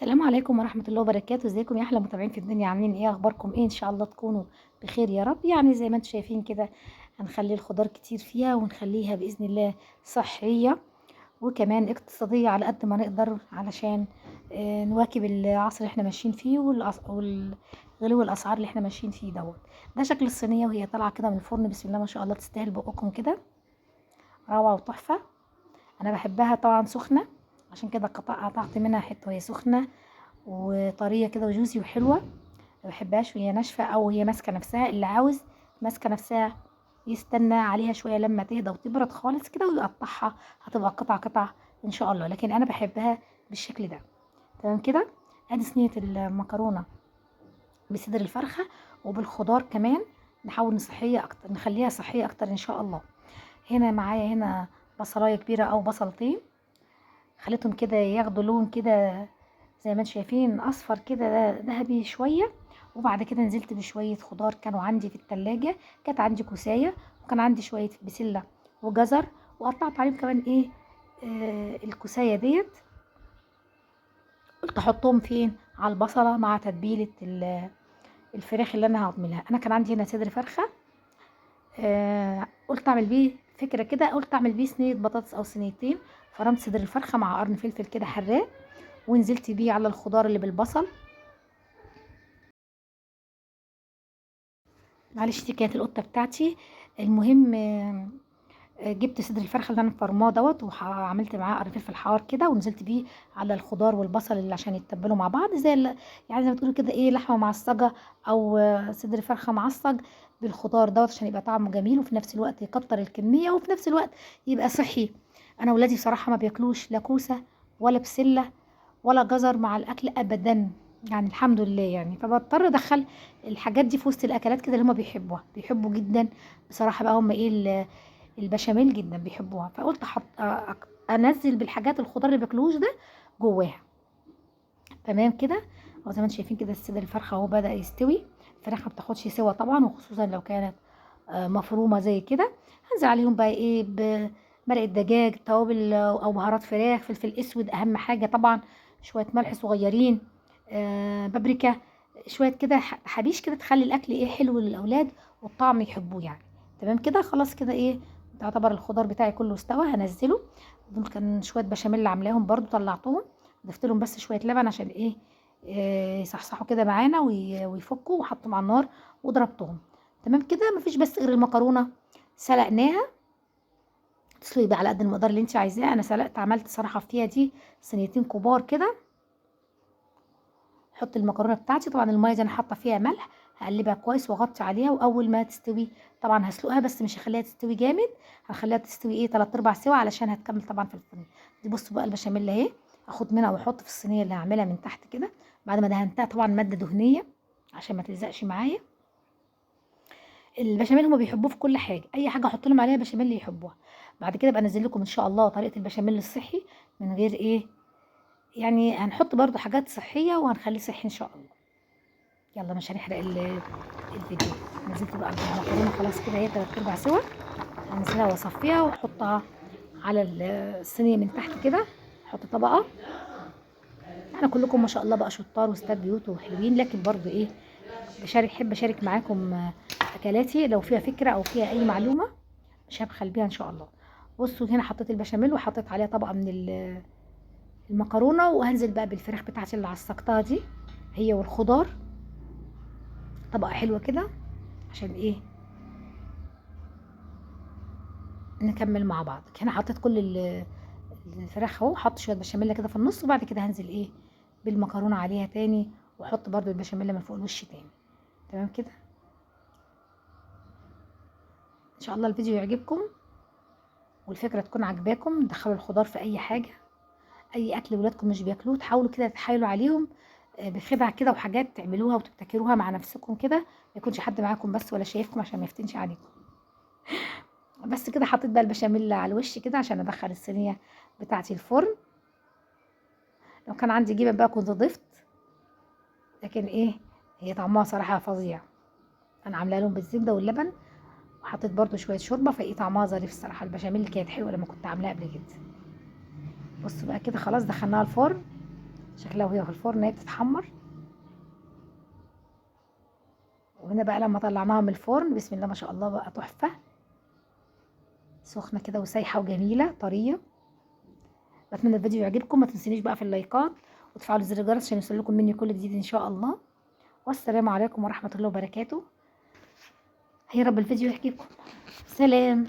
السلام عليكم ورحمة الله وبركاته. ازيكم يا احلى متابعين في الدنيا؟ عاملين ايه؟ اخباركم ايه؟ ان شاء الله تكونوا بخير يا رب. يعني زي ما انتم شايفين كده هنخلي الخضار كتير فيها ونخليها باذن الله صحية وكمان اقتصادية على قد ما نقدر، علشان نواكب العصر اللي احنا ماشيين فيه والغلو الاسعار اللي احنا ماشيين فيه دوت. ده شكل الصينية وهي طالعة كده من الفرن، بسم الله ما شاء الله، تستاهل بقكم كده، روعة وتحفة. انا بحبها طبعا سخنة، عشان كده قطعت منها حتة وهي سخنة وطريه كده وجوسي وحلوه. ما بحبهاش وهي ناشفة او هي ماسكه نفسها. اللي عاوز ماسكه نفسها يستنى عليها شوية لما تهدى وتبرد خالص كده ويقطعها، هتبقى قطع قطع ان شاء الله، لكن انا بحبها بالشكل ده. تمام كده. ادي صينية المكرونه بصدر الفرخه وبالخضار كمان، نحاول نصحيه اكتر، نخليها صحية اكتر ان شاء الله. هنا معايا هنا بصلايه كبيرة او بصلتين، خليتهم كده ياخدوا لون كده زي ما انتم شايفين اصفر كده ذهبي شوية. وبعد كده نزلت بشوية خضار كانوا عندي في التلاجة، كانت عندي كوسايه وكان عندي شوية بسلة وجزر، وقطعت عليهم كمان ايه الكوسايه ديت. قلت احطهم فين؟ على البصله مع تتبيله الفراخ اللي انا هعملها. انا كان عندي هنا صدر فرخة، قلت اعمل بيه فكرة كده، قلت اعمل بيه صينية بطاطس او صينيتين. فرمت صدر الفرخه مع قرن فلفل كده حراق، ونزلت بيه على الخضار اللي بالبصل. معلش دي كانت القطة بتاعتي. المهم جبت صدر الفرخه اللي انا فرماه دوت، وعملت معاه قرن فلفل حار كده، ونزلت بيه على الخضار والبصل اللي عشان يتبلوا مع بعض، زي يعني زي ما تقولوا كده ايه، لحمه معصجه او صدر فرخة معصج بالخضار دوت، عشان يبقى طعمه جميل وفي نفس الوقت يكتر الكمية وفي نفس الوقت يبقى صحي. انا ولادي بصراحة ما بياكلوش لا كوسة ولا بسلة ولا جزر مع الاكل ابدا، يعني الحمد لله يعني، فبضطر ادخل الحاجات دي في وسط الاكلات كده اللي هما بيحبوها، بيحبوا جدا بصراحة بقى. هما ايه البشاميل جدا بيحبوها، فقلت احط انزل بالحاجات الخضار اللي بياكلوش ده جواها. تمام كده. اهو زي ما انتم شايفين كده الصدر الفرخه اهو بدا يستوي. الفراخ ما بتاخدش سوا طبعا، وخصوصا لو كانت مفرومه زي كده. هنزل عليهم بقى ايه، بمرقه دجاج، توابل او بهارات فراخ، فلفل اسود اهم حاجة طبعا، شوية ملح صغيرين، بابريكا، شوية كده حبيش كده، تخلي الاكل ايه حلو للاولاد والطعم يحبوه يعني. تمام كده. خلاص كده ايه تعتبر الخضار بتاعي كله استوى. هنزله. دول كان شوية بشاميل عاملاهم برضو، طلعتهم ضفت لهم بس شوية لبن عشان ايه، يصحصحوا كده معانا ويفكوا، وحطهم على النار وضربتهم. تمام كده. مفيش بس غير المكرونه سلقناها، تسلقي بقى على قد المقدار اللي انت عايزاه. انا سلقت، عملت صراحة فيها دي صينيتين كبار كده. حط المكرونه بتاعتي، طبعا المية دي انا حاطه فيها ملح، هقلبها كويس واغطي عليها، واول ما تستوي طبعا هسلقها، بس مش هخليها تستوي جامد، هخليها تستوي ايه 3/4 سوا علشان هتكمل طبعا في الفرن. دي بصوا بقى البشاميل اهي، اخد منها واحط في الصينية اللي هعملها من تحت كده بعد ما دهنتها طبعا مادة دهنية عشان ما تلزقش معايا. البشاميل هما بيحبوه في كل حاجة، اي حاجة احط لهم عليها بشاميل يحبوها. بعد كده بقى انزل لكم ان شاء الله طريقه البشاميل الصحي من غير ايه، يعني هنحط برضو حاجات صحية وهنخليه صحي ان شاء الله. يلا مش هنحرق الفيديو. نزلت بقى المكرونه خلاص كده هي 3/4 سوا، هنزلها واصفيها واحطها على الصينية من تحت كده، احط طبقه. احنا كلكم ما شاء الله بقى شطار وستات بيوت وحلوين، لكن برضو ايه بحب اشارك معاكم اكلاتي لو فيها فكرة او فيها اي معلومة مش هبخل بيها ان شاء الله. بصوا هنا حطيت البشاميل وحطيت عليها طبقه من المكرونه، وهنزل بقى بالفراخ بتاعتي اللي عصقتها دي هي والخضار، طبقه حلوة كده عشان ايه نكمل مع بعض. هنا حطيت كل الفراخ اهو، حط شوية بشاميل كده في النص، وبعد كده هنزل ايه بالمكرونه عليها تاني، واحط برده البشاميل من فوق الوش تاني. تمام كده. ان شاء الله الفيديو يعجبكم والفكرة تكون عجباكم. دخلوا الخضار في اي حاجة، اي اكل ولادكم مش بياكلوه تحاولوا كده تتحايلوا عليهم بخدع كده وحاجات تعملوها وتبتكروها مع نفسكم كده، ما يكونش حد معاكم بس ولا شايفكم عشان ما يفتنش عليكم. بس كده حطيت بقى البشاميل على الوش كده عشان ادخل الصينية بتاعتي الفرن. لو كان عندي جبن بقى كنت ضفت، لكن ايه هي طعمها صراحة فظيع. انا عاملاها لهم بالزبده واللبن، وحطيت برده شوية شوربة، فايه طعمها ظريف الصراحة. البشاميل كانت حلوة لما كنت عاملاها قبل كده. بصوا بقى كده خلاص دخلناها الفرن. شكلها وهي في الفرن هي بتتحمر. وهنا بقى لما طلعناها من الفرن بسم الله ما شاء الله بقى تحفة، سخنة كده وسايحه وجميلة طرية. بتمنى الفيديو يعجبكم، ما تنسونيش بقى في اللايكات وتفعلوا زر الجرس عشان يوصل مني كل جديد ان شاء الله. والسلام عليكم ورحمة الله وبركاته. يا رب الفيديو يعجبكم. سلام.